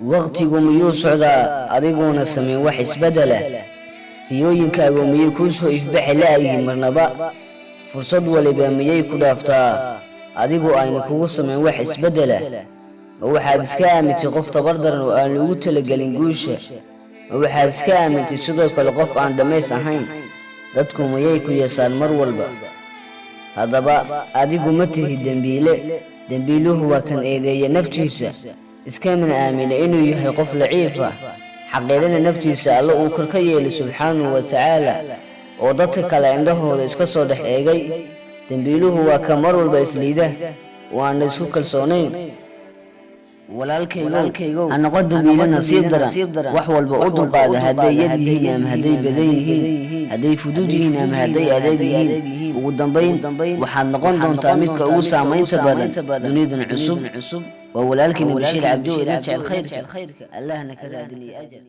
Waqtigu miyuu socdaa adiguuna samayn wax isbeddela? Riyooyinkaagu miyay kuu soo ifbaxi la'yihiin marnaba? Fursad waliba miyay ku dhaaftaa adigu ayna kugu samayn wax isbeddela? Ma waxaad iska aamintay qof tabar daran oo aan lagu talagelin guusha? Ma waxaad iska aamintay sidoo kale qof aan dhammays ahayn? Dadku miyay ku yeesaan mar walba? Haddaba adigu ma tihi dembiile. Dembiiluhu waa kan eedeeya naftiisa, iskamana aamina inuu yahay qof laciif ah, xaqiirana naftiisa Alla uu kor ka yeelay subxaanahu wa tacaala, oo dadka kale indhahooda iska soo dhex eegay. Dembiiluhu waa ka mar walba isliida oo aan isku kalsoonayn. Walaalkaygow, ha noqon dembiile nasiib daran. Wax walba u dulqaada, hadday yar yihiin ama hadday badan yihiin, hadday fudud yihiin ama hadday adeeg yihiin. Ugu dambayn waxaad noqon doontaa midka ugu saamaynta badan dunidan cusub. Waa walaalkiina Bashiir Cabdi oo idin jecel khayrka, Allahna ka raadinaya ajar.